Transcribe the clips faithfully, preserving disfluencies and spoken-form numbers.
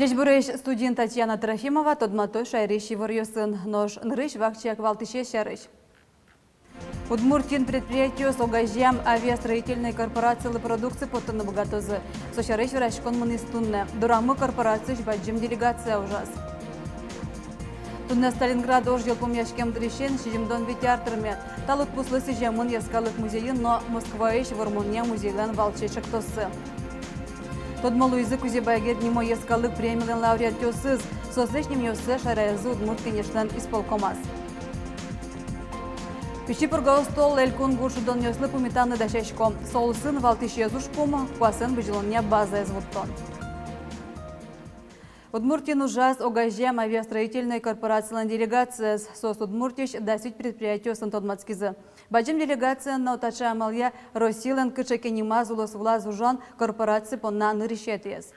Ӟечбуресь! Студиын Татьяна Трофимова. Тодматӥсько шаерысь иворъёсын. Нош нырысь вакчияк валтӥсез сярысь. Удмуртиын предприятиос огазеям авиастроительной корпорацилы продукция поттыны быгатозы. Со сярысь вераськон мынӥз туннэ. Дорамы корпорациысь бадӟым делегация ужаз. Туннэ Сталинград ож йылпумъяськем дырысен сизьымдон вить ар тырме. Та лыдпуслы сӥземын Йӧскалык музейын но Москваысь Вормонъя музейлэн валче ӵектоссы. Тодмо луизы Кузебай Герд нимо Йӧскалык премилэн лауреатъёсыз. Соослэсь нимъёссэс шараязы Удмурт Кенешлэн исполкомаз. Пичи Пурга Устол элькун гур шудонъёслы пумитаны дасясько. Со улсын валтӥсез ужпум — куасэн бызьылонъя базаез вуттон. Удмуртиын ужаз огазеям авиастроительной корпорацилэн делегациез. Соос Удмуртиысь дас вить предприятиосын тодматскизы. Бадӟым делегация но таӵе амалъя Россилэн кыӵе ке нимаз улосвылаз ужан корпораци понна нырысетӥез.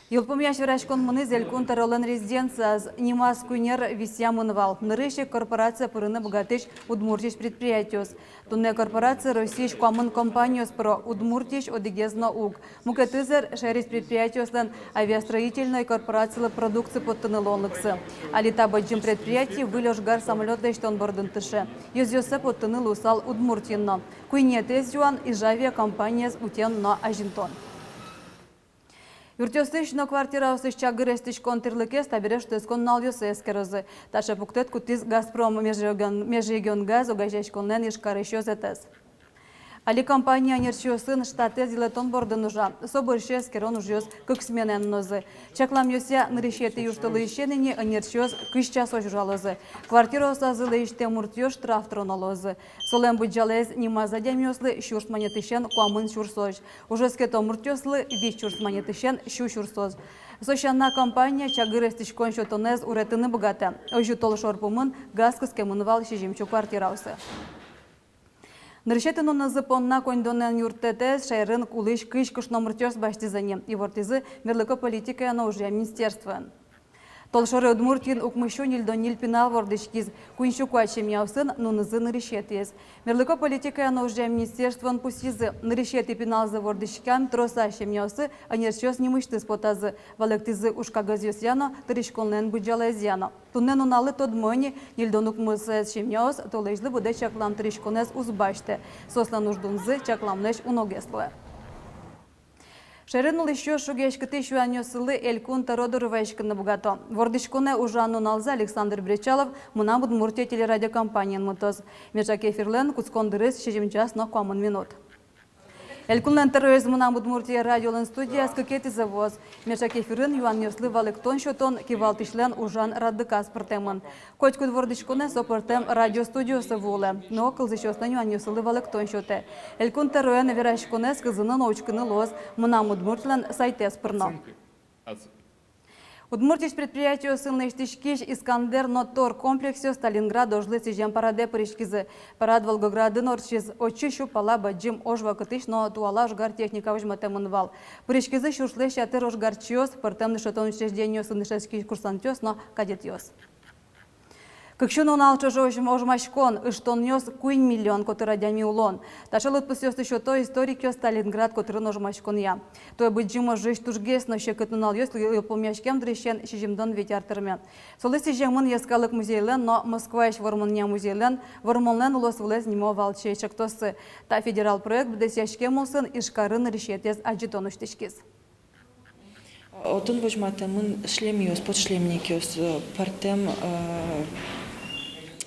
Йылпумъясь вераськон мынӥз Элькун тӧролэн резиденцияз. Нимаз куинь ар висъямын вал. Нырысь ик корпорацие пырыны быгатӥсь Удмуртиысь предприятиос. Туннэ корпорацие Россиысь куамын компаниос пыро, Удмуртиысь одӥгез но уг. Мукетыз ӧр — шаерысь предприятиослэн авиастроительной корпорацилы продукция поттыны луонлыксы. Али та бадӟым предприятие выль ожгар самолёт лэсьтон бордын тырше. Ёзъёссэ поттыны луысал Удмуртиын но. Куинетӥез юан — Ижавиа компаниез утён но азинтон. Юртъёсысь но квартираосысь чагыр эстӥськон тӥрлыкез табере шутэтскон нуналъёсы эскерозы. Таӵе пуктэт кутӥз «Газпром межрегион-, межрегионгаз» огазеяськонлэн Ижкарысь ёзэтэз. Али компания ӧнерчиосын штатэз йылэтон бордын ужа. Со бӧрсьы эскерон ужъёс кык сменаен нуозы. Чакламъёсъя, нырысетӥ южтолэзьысен ини ӧнерчиос кызь часозь ужалозы. Квартираосазы лэзисьтэм муртъёс штраф тыроно луозы. Солэн быдӟалаез нимаз адямиослы сюрс манетысен куамын сюрсозь. Ужез куто муртъёслы вить сюрс манетысен сю сюрсозь. Со сяна, компания чагыр эстӥськон сётонэз уретыны быгатэ. Озьы, толшор пумын газ кыскемын вал сизьымсю квартираосы. Нырысетӥ нунызы понна коньдонэн юрттэтэз шаерын улӥсь кызь кышномуртъёс басьтӥзы ни. Ивортӥзы мерлыко политикая но ужъя министерствоын. Толшоре Удмуртиын укмыссю ньыльдон ньыль пинал вордӥськиз. Куиньсю куать семьяосын нунызы нырысетӥез. Мерлыко политикая но ужъя министерствоын пусйизы: нырысетӥ пиналзы вордӥськем трос семьяосы ӧнерчиос нимысьтыз потазы. Валэктӥзы ужкагазъёсъя но, тыриськонлэн быдӟалаезъя но. Туннэ нуналлы тодмо ини, ньыльдон укмысэз семьяос толэзьлы быдэ чаклам тыриськонэз уз басьтэ. Соослэн уждунзы чакламлэсь уногес луэ. Шаерын улӥсьёс шугъяськытӥсь юанъёссылы Элькун тӧро доры вазиськыны быгато. Вордӥськонэ ужан нуналзэ Александр Бречалов «Мынам Удмуртие» телерадиокомпаниын мытоз. Меӵак эфирлэн кутскон дырыз сизьым час но куамын минут. Элькунлэн тӧроез «Мынам Удмуртие» радиолэн студияз кыкетӥзэ вуоз. Меӵак эфирын юанъёслы валэктон сётон кивалтӥсьлэн ужан радлыказ пыртэмын. Котькуд вордӥськонэ со пӧртэм радиостудиосы вуылэ но кылзӥсьёслэн юанъёссылы валэктон сётэ. Элькун тӧроен вераськонэз кылзыны но учкыны луоз «Мынам Удмуртилэн» сайтэз пыр но. Удмуртиысь предприятиосын лэсьтӥськись «Искандер» но «Тор» комплексъёс Сталинград ожлы сӥзем парадэ пыриськизы. Парад Волгоградын ортчиз. Отчы сю пала бадӟым ож вакытысь но туала ожгар техника возьматэмын вал. Пыриськизы сюрслэсь ятыр ожгарчиос, пӧртэм дышетон учреждениосын дышетскись курсантъёс но кадетъёс. Кык сю нунал ӵоже ож-, ожмаськон, ыштонъёс, куинь миллион котыр адями улон. Таӵе лыдпусъёсты сёто историкъёс Сталинград котырын ожмаськонъя. Туэ Быдӟым ожысь тужгес но секыт нуналъёс йылпумъяськем дырысен сизьымдон вить ар тырме. Солы сӥземын Йӧскалык музейлэн но Москваысь Вормонъя музейлэн «Вормонлэн улосвылэз» нимо валче ӵектоссы. Та федерал проект быдэсъяськем улсын Ижкарын нырысетӥез адӟытон усьтӥськиз. Отын возьматэмын шлемъёс, подшлемникъёс, э, пӧртэм, э,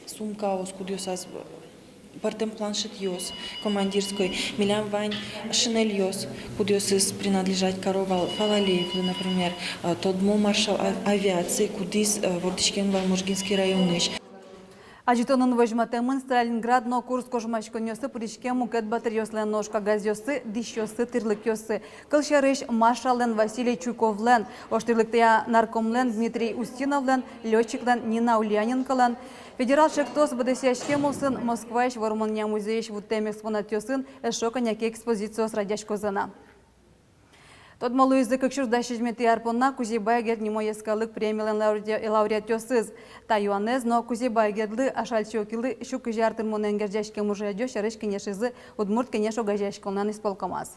сумкаос, кудъёсаз, э, пӧртэм планшетъёс командирской, милям вань шинельёс, кудъёсыз принадлежать каро вал Фалалеевлы, например, э, тодмо маршал а-, авиации, кудӥз, э, вордӥськем вал Можгинский районысь. Адӟытонын возьматэмын Сталинград но Курск ожмаськонъёсы пыриськем мукет батыръёслэн ож кагазъёссы, дӥсьёссы, тӥрлыкъёссы. Кылсярысь, маршаллэн Василий Чуйковлэн, ож тӥрлыктъя наркомлэн Дмитрий Устиновлэн, лётчиклэн Нина Ульяненколэн. Федерал ӵектос быдэсъяськем улсын Москваысь Вормонъя музейысь вуттэм экспонатъёсын эшшо кӧня ке экспозициос радъяськозы на. Тодмо луизы кык сюрс дас сизьыметӥ ар понна Кузебай Герд нимо йӧскалык премилэн лауреа-, лауреатъёсыз. Та юанэз но Кузебай Гердлы, Ашальчи Окилы сю кызь ар тырмонэн герӟаськем ужрадъёс сярысь кенешизы Удмурт Кенеш огазеяськонлэн исполкомаз.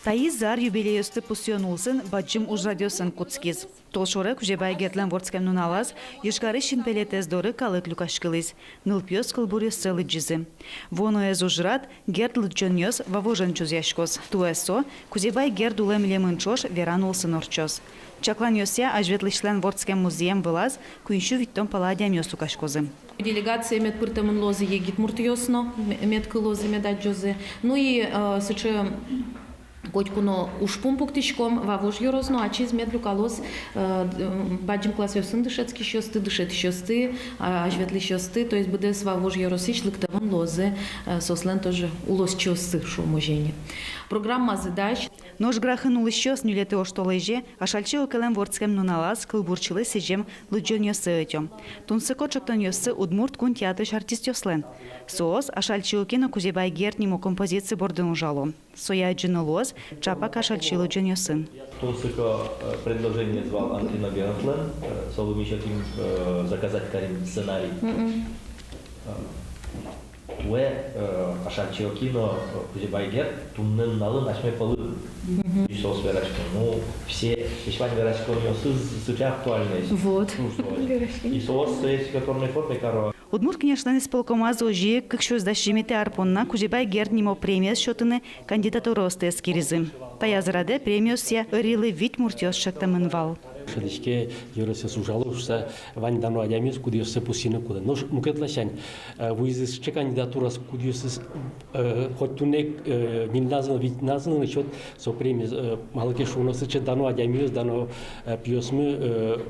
Таиз ар юбилейёсты пусъён улсын бадӟым ужрадъёсын кутскиз. Толшоре Кузебай Гердлэн вордскем нуналаз Ижкарысь синпелетэз доры калык люкаськылӥз, нылпиос кылбуръёссэ лыдӟизы. Вуоноез ужрад «Герд лыдӟонъёс» Вавожын чузъяськоз. Туэ со Кузебай Герд улэм-илемын ӵош веран улсын ортчоз. Чакланъёсъя, азьветлӥсьлэн вордскем музъем вылаз куинь сю витьтон пала адямиос люкаськозы. Делегация мед пыртэмын луозы егит муртъёс но, ме-, мед кылозы, мед адӟозы. Ну и, э, сыӵе котьку но ужпум пуктӥськом, Вавож ёрос но ачиз мед люкалоз, э, д-, м, бадӟым классъёсын дышетскисьёсты, дышетӥсьёсты, а, азьветлӥсьёсты, то есть быдэс Вавож ёросысь лыктэмын луозы, э, соослэн тоже улосчиоссы, шуом озьы ини. Программазы дась. Нош Грахын улӥсьёс ньылетӥ оштолэзе Ашальчи Окилэн вордскем нуналаз кылбурчилы сӥзем лыдӟонъёссы ӧтё. Тунсыко ӵектонъёссы Удмурт кун театрысь артистъёслэн. Соос Ашальчи Оки но Кузебай Герд нимо композиция бордын ужало. Сое адӟыны луоз ӵапак Ашальчи лыдӟонъёсын. Тунсыко, э, предложениез вал Андрей Ногеновлэн, э, солы ми сётӥм, э, заказать карим сценарий. Мгм. Э, Уэ, э, Ашальчи Оки но, э, Кузебай Герд туннэ нуналын асьме пӧлын. Мгм. И соос верасько. Ну, все, весь вань вераськонъёссы сыӵе актуальной. Вот. Ну, что они. Вераськон. И соос сое стихотворной форме каро. Удмурт Кенешлэн исполкомаз озьы ик кык сюрс дас сизьыметӥ ар понна Кузебай Герд нимо премиез сётыны кандидатураосты эскеризы. Таяз радэ премиосъя ӧрилы вить муртъёс чектэмын вал. Шӧдӥське, ёросъёс ужало шуса, вань дано адямиос, кудъёссэ пусйыны кулэ. Нош мукет ласянь, э, вуизы сыӵе кандидатураос, кудъёсыз, э, хоть туннэ, э, ньыльназы но, витьназы но сёт со премиез, э, малы ке шуоно, сыӵе дано адямиос, дано, э, пиосмы, э,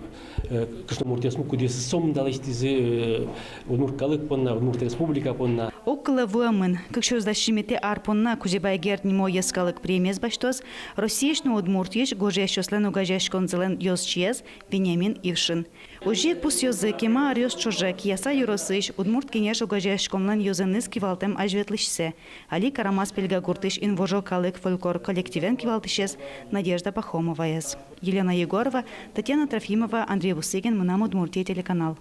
э, кышномуртъёсмы, кудъёсыз сомында лэсьтӥзы, э, удмурт калык понна, Удмурт Республика понна. Огкылэ вуэмын, кык сюрс дас сизьыметӥ ар понна Кузебай Герд нимо йӧскалык премиез басьтоз Россиысь но Удмуртиысь гожъясьёслэн огазеяськонзылэн ёзчиез Вениамин Ившин. Озьы ик пусъёзы, кема аръёс ӵоже Кияса ёросысь Удмурт Кенеш огазеяськонлэн ёзэныз кивалтэм азьветлӥсьсэ, али Карамас-Пельга гуртысь «Инвожо» калык фольклор коллективен кивалтӥсез Надежда Пахомоваез. Елена Егорова, Татьяна Трофимова, Андрей Бусыгин, «Мынам Удмуртие» телеканал.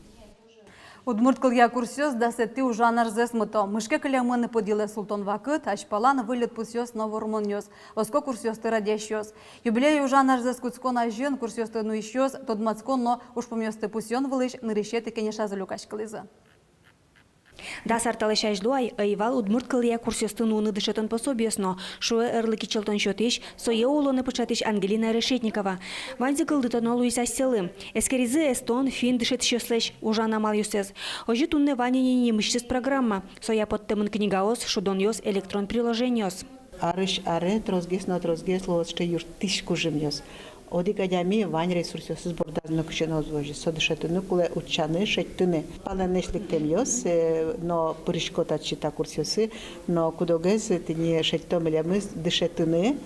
Удмурт кылъя курсъёс дасэтӥ ужан арзэс мыто. Мышке кылемын пыд йылэ султон вакыт, азьпалан выль лыдпусъёс но вормонъёс. Оско курсъёсты радъясьёс. Юбилей ужан арзэс кутскон азьын курсъёсты нуисьёс тодматскон но ужпумъёсты пусъён вылысь нырысетӥ кенешазы люкаськылӥзы. Дас ар талэсь азьло ай ӧй вал удмурт кылъя курсъёсты нуыны дышетон пособиос но, шуэ ӧрлы кичӧлтон сётӥсь, сое улонэ пыӵатӥсь Ангелина Решетникова. Ваньзэ кылдытоно луиз асьсэлы. Эскеризы эстон, финн дышетӥсьёслэсь ужан амалъёссэс. Озьы туннэ вань ини нимысьтыз программа. Соя поттэмын книгаос, шудонъёс, электрон приложениос. Арысь аре тросгес но тросгес луо сыӵе юрттӥсь кужымъёс. Одӥг адями вань ресурсъёсыз бордаз но кыӵе но уз возьы. Со дышетыны кулэ, утчаны, шедьтыны. Палэнысь лыктэмъёс, э, но пырисько татчы та курсъёсы, но куд-огез тӥни шедьто милемыз дышетыны.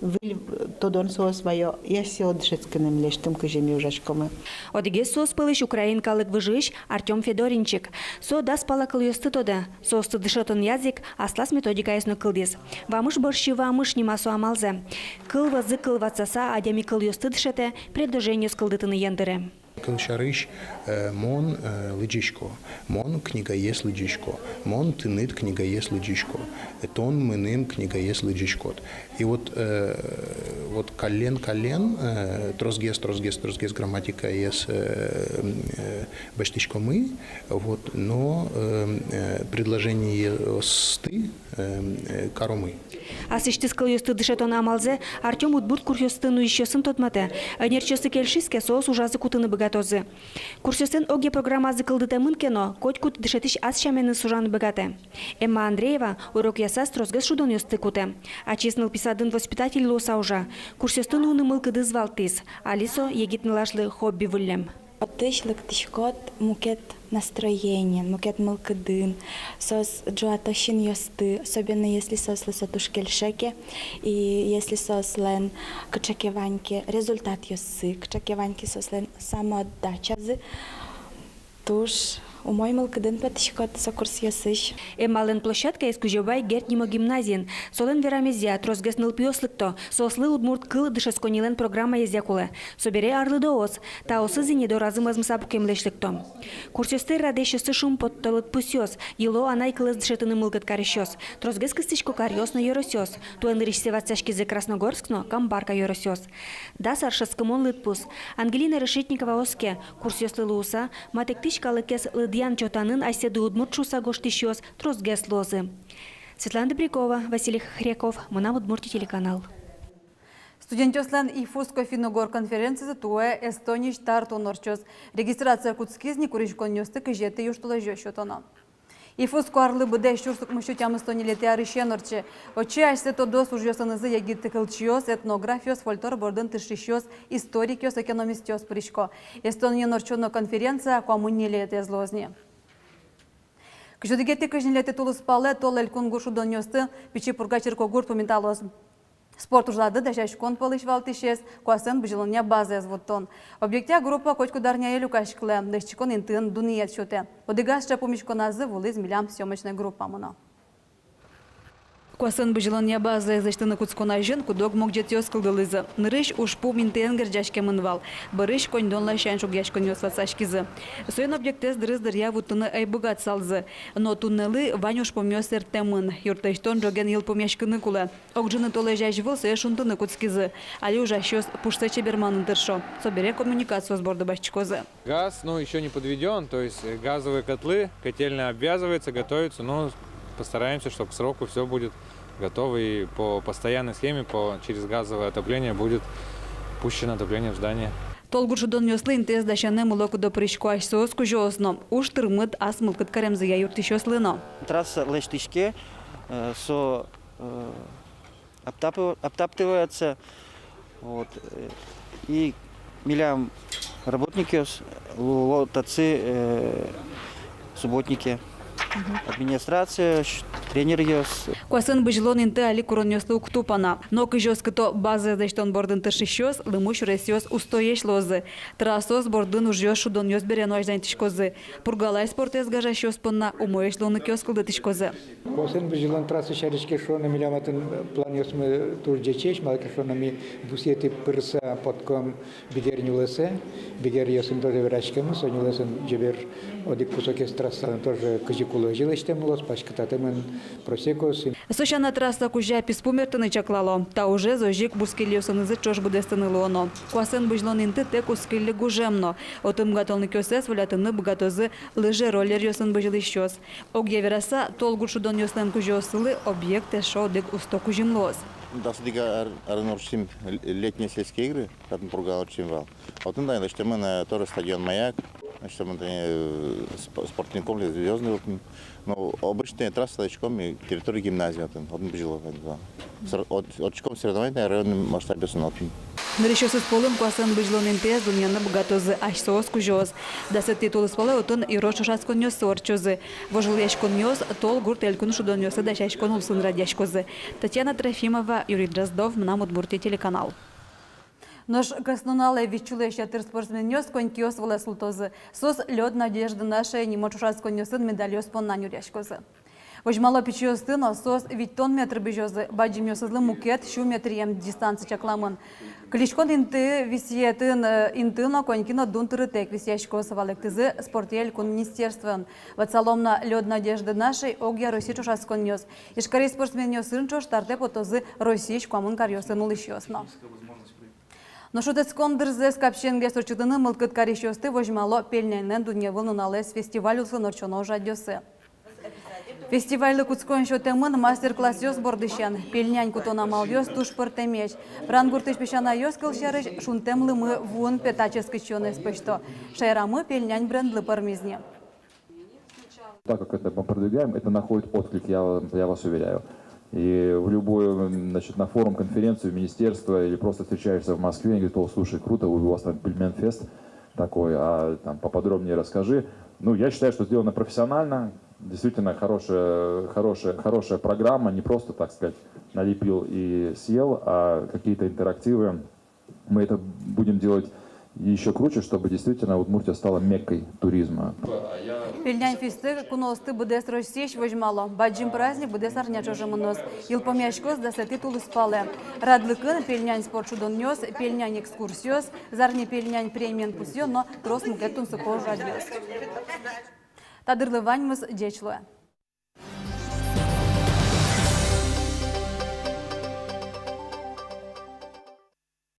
Выль тодон соос ваё, асьсэос дышетскыны милесьтым, кызьы ми ужаськомы. Одӥгез соос пӧлысь украин калык выжыысь Артём Федоринчик. Со дас пала кылъёсты тодэ. Соосты дышетонъяз ик аслаз методикаез но кылдӥз. «Вамыш борсьы вамыш» нима со амалзэ. Кыл вӧзы кыл ватсаса адями кылъёсты дышетэ, предложениос кылдытыны ендыре. Кылсярысь, э, мон, э, лыдӟисько, мон книгаез лыдӟисько, мон тыныд книгаез лыдӟисько, э, тон мыным книгаез лыдӟиськод. И вот, э, вот каллен-каллен, э, тросгес, тросгес, тросгес грамматикаез, э, э, басьтӥськомы, вот, но, э, э, предложениосты, э, э, каромы. Аслэсьтыз кылъёсты дышетон амалзэ Артём удмурт курсъёсты нуисьёсын тодматэ. Ӧнерчиослы кельшиз ке, соос ужазы кутыны быгатозы. Курсъёслэн огъя программазы кылдытэмын ке но, котькуд дышетӥсь ас сяменыз ужаны быгатэ. Эмма Андреева урокъясаз тросгес шудонъёсты кутэ. Ачиз нылпи садын воспитатель луыса ужа. Курсъёсты нуыны мылкыдыз валтӥз. Али со егит нылашлы хобби выллем. Отысь лыктӥськод мукет настроениен, мукет мылкыдын. Соос ӝуато синъёсты, особенно если соослы со туж кельше ке, и если соослэн кыӵе ке вань ке результатъёссы, кыӵе ке вань ке соослэн самоотдачазы, туж Умой мылкыдын пӧртӥськод со курсъёсысь. Эммалэн площадкаез Кузебай Герд нимо гимназиын. Солэн верамезъя, тросгес нылпиос лыкто. Соослы удмурт кыл дышетсконнилэн программаезъя кулэ. Собере арлыдоос. Таосыз ини доразы мӧзмыса пукемлэсь лыкто. Курсъёсты радъясьёссы шумпотто лыдпусъёс. Йыло анай кылэз дышетыны мылкыд карисьёс. Тросгес кыстӥсько каръёс но ёросъёс. Туэ нырысьсэ ватсаськизы Красногорск но Камбарка ёросъёс. Дас ар шӧдскымон лыдпус. Ангелина Решетникова оске: курсъёслы луыса, матэктӥсь калыкез лыдъян-чотанын асьсэды удмурт шуыса гожтӥсьёс тросгес луозы. Светлана Добрякова, Василий Хохряков, «Мынам Удмуртие» телеканал. Студентъёслэн ИФУСКО финн-угор конференцизы туэ Эстониысь Тартуын ортчоз. Регистрация кутскиз ни, куриськонъёсты кызетӥ южтолэзёзь сётоно. ИФУСКО арлы быдэ сюрс укмыссю тямыстон ньылетӥ арысен ортче. Отчы асьсэ тодос ужъёсынызы егит кылчиос, этнографъёс, фольклор бордын тыршисьёс, историкъёс, экономистъёс пырисько. Эстониын ортчоно конференция куамын ньылетӥез луоз ни. Кызь одӥгетӥ, кызь ньылетӥ тулыспалэ Тол элькун гурт шудонъёсты Пичи Пурга черкогурт пумиталоз. Спорт ужлады дасяськон пӧлысь валтӥсез — куасэн бызьылонъя базаез вуттон. Объектъя группа котькуд арняе люкаськылэ, лэсьтӥськон интыын дунъет сётэ. Одӥгаз сыӵе пумиськоназы вуылӥз милям съёмочной группамы но. Куасэн бызьылонъя базаез лэсьтыны кутскон азьын куд-ог могӟетъёс кылдылӥзы. Нырысь ужпум интыен герӟаськемын вал, бӧрысь коньдон ласянь шугъяськонъёс ватсаськизы. Соин объектэз дырыз дыръя вуттыны ӧй быгатысалзы. Но туннэлы вань ужпумъёс эртэмын, юрт лэсьтон ӝоген йылпумъяськыны кулэ. Ог ӝыны толэзь азьвыл сое шунтыны кутскизы. Али ужасьёс пушсэ чеберманы тыршо. Собере коммуникациос борды басьтӥськозы. Газ, ну, ещё не подведён, то есть, э, газовые котлы, котельная обвязывается, готовится, но постараемся, что к сроку всё будет готово и по постоянной схеме, по, через газовое отопление будет пущено отопление в здание. Тол гурт шудонъёслы интыез дасяны мыло-кыдо пырисько асьсэос кузёос но. Уж тырмыт ас мылкыд каремзыя юрттӥсьёслы но. Трасса лэсьтӥське, э, со, э, обтапыв-, обтаптывается. Вот, э, и милям работникъёс луо татчы, э, субботнике. Администрация, ш-, тренеръёс. Куасэн бызьылон инты али куронъёслы уг тупа на. Но кызьы оскыто базаез лэсьтон бордын тыршисьёс, лымы сюресъёс устоесь луозы. Трассаос бордын ужъёс шудонъёс бере но азьланьтӥськозы. Пургалась спортэз гажасьёс понна умоесь луонлыкъёс кылдытӥськозы. Куасэн бызьылон трасса сярысь ке шуоно, милям отын планъёсмы туж ӟечесь, малы ке шуоно ми бусыетӥ пырыса потком бигер нюлэсэ, бигеръёсын тоже вераськемын, со нюлэсын ӟебер одӥг кусокез трассалэн тоже кызьы кулэ, озьы лэсьтэмын луоз, паськытатэмын просекаосын. Со сяна трасса кузя писпу мерттыны чаклало. Та ужез озьы ик бускельёсынызы ӵош быдэстыны луоно. Куасэн бызьылон инты тэк Ускиллы гужем но. Отын быгатонлыкъёссэс волятыны быгатозы лыжероллеръёсын бызьылӥсьёс. Огъя вераса, Тол гурт шудонъёслэн кузёоссылы объект эшшо одӥг усто кузьым луоз. Дас одӥг ар-, арын ортчытӥм летние сельские игры, татын Пургаын ортчем вал. Отын тани лэсьтэмын, э, тоже стадион «Маяк», лэсьтэмын тани, э, сп-, спортивный комплекс «Звёздный» отын. Ну, обычный трасса лэсьтӥськом ми территория гимназии отын, отын бызьыло вал. Сор-, от-, ортчытӥськом соревнование районный масштабъёсын отын. Нырысьёсыз пӧлын куасэн бызьылон интыез дунъяны быгатозы асьсэос кузёос. Дасэтӥ тулыспалэ отын ёрос ӵошатсконъёссы ортчозы. Вожвылъяськонъёс Тол гурт элькун шудонъёслы дасяськон улсын радъяськозы. Татьяна Трофимова, Юрий Дроздов, «Мынам Удмуртие» телеканал. Нош кӧснуналэ вить сюлэсь ятыр спортсменъёс конькиос вылэ султозы. Соос «Лёд надежды нашей» нимо ӵошатсконъёсын медальёс понна нюръяськозы. Возьмало пичиосты но, соос витьтон метр бызёзы, бадӟымъёсызлы мукет сю метръем дистанци чакламын. Кылиськон инты висъетын, э, инты но, коньки но дун тырытэк висъяськоз, валэктӥзы спортъя элькун министерствоын. Ватсалом на, «Лёд надежды нашей» огъя Россиысь ӵошатсконъёс. Ижкарысь спортсменъёсын ӵош стартэ потозы Россиысь куамын каръёсын улӥсьёс но. Но шутэтскон дырзэс капчиенгес ортчытыны мылкыд карисьёсты возьмало Пельняньлэн дуннеывыл нуналэз фестиваль улсын ортчоно ужрадъёсы. Фестивальлы кутскон сётэмын мастер-классъёс бордысен. Пельнянь кутон амалъёс туж пӧртэмесь. Брангуртысь песянайёс, кылсярысь, шунтэм лымы вуын, пе, та ческыт сиёнэз пӧзьто. Шаерамы пельнянь брендлы пӧрмиз ни. Так как это мы продвигаем, это находит отклик, я, я вас уверяю. И в любую, м, значит, на форум, конференцию, в министерство или просто встречаешься в Москве, они говорят: «О, слушай, круто, у вас там пельменфест такой, а там поподробнее расскажи». Ну, я считаю, что сделано профессионально, действительно хорошая, хорошая, хорошая программа, не просто, так сказать, налепил и съел, а какие-то интерактивы. Мы это будем делать И ещё круче, чтобы действительно Удмуртия стала меккой туризма. Пельнянь фестэ куноосты быдэс Россиысь возьмало. Бадӟым праздник быдэс арня ӵоже мыноз. Йылпумъяськоз дасэтӥ тулыспалэ. Радлыкын пельнянь спорт шудонъёс, пельнянь экскурсиос, зарни пельнянь премиен пусъён но трос мукет тунсыко ужрадъёс. Та дырлы ваньмыз, ӟеч луэ.